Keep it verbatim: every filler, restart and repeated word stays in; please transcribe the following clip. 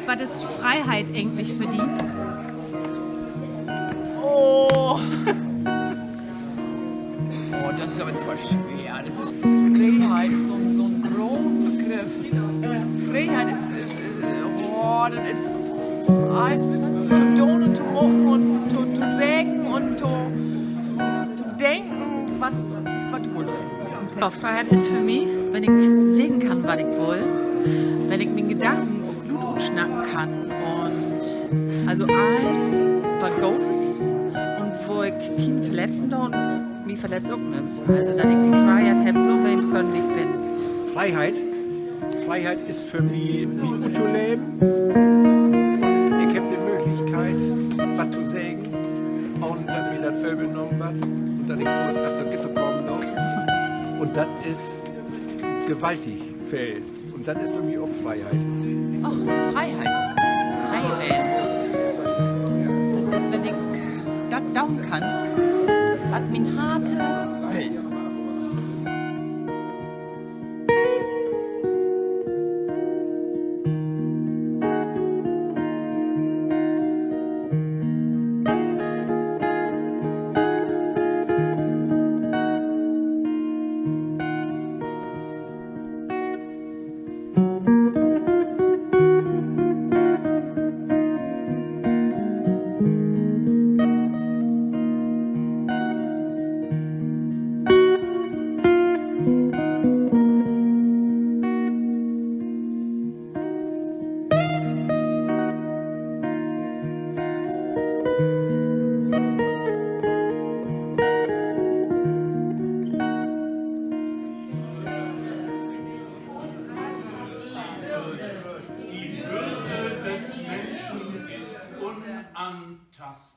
Wat is Freiheit egentlich för di? Oh. Oh, dat is aver so swoor. Dat is, Freeheit is so'n, so'n groot Begriff. Freeheit is, is, is, oh, dat is allens to doon un to maken un to, to seggen un to, to denken, wat, wat du wullt. Ja, Freiheit is för mi, wenn ik seggen kann, wat ik will, wenn ik mien Gedanken ok luut utsnacken kann un also allens, wat goot is un wo ik kien verletzen do un mi verletzt ok nüms. Also, dat ik de Freiheit hebb, so ween to könen, wie ik bün. Freiheit, Freiheit is för mi, mi uttoleven. Un ik hebb de Mööglichkeit, wat to seggen, ahn dat mi dat övernahmen warrt un dat ik foorts achter Gitter kamen do. Un dat is gewaltig veel. Un dat is för mi ok Freiheit. Och, Freiheit. Free ween. Dat is, wenn ik dat doon kann, wat mien Hart will. Die Würde des Menschen ist unantastbar.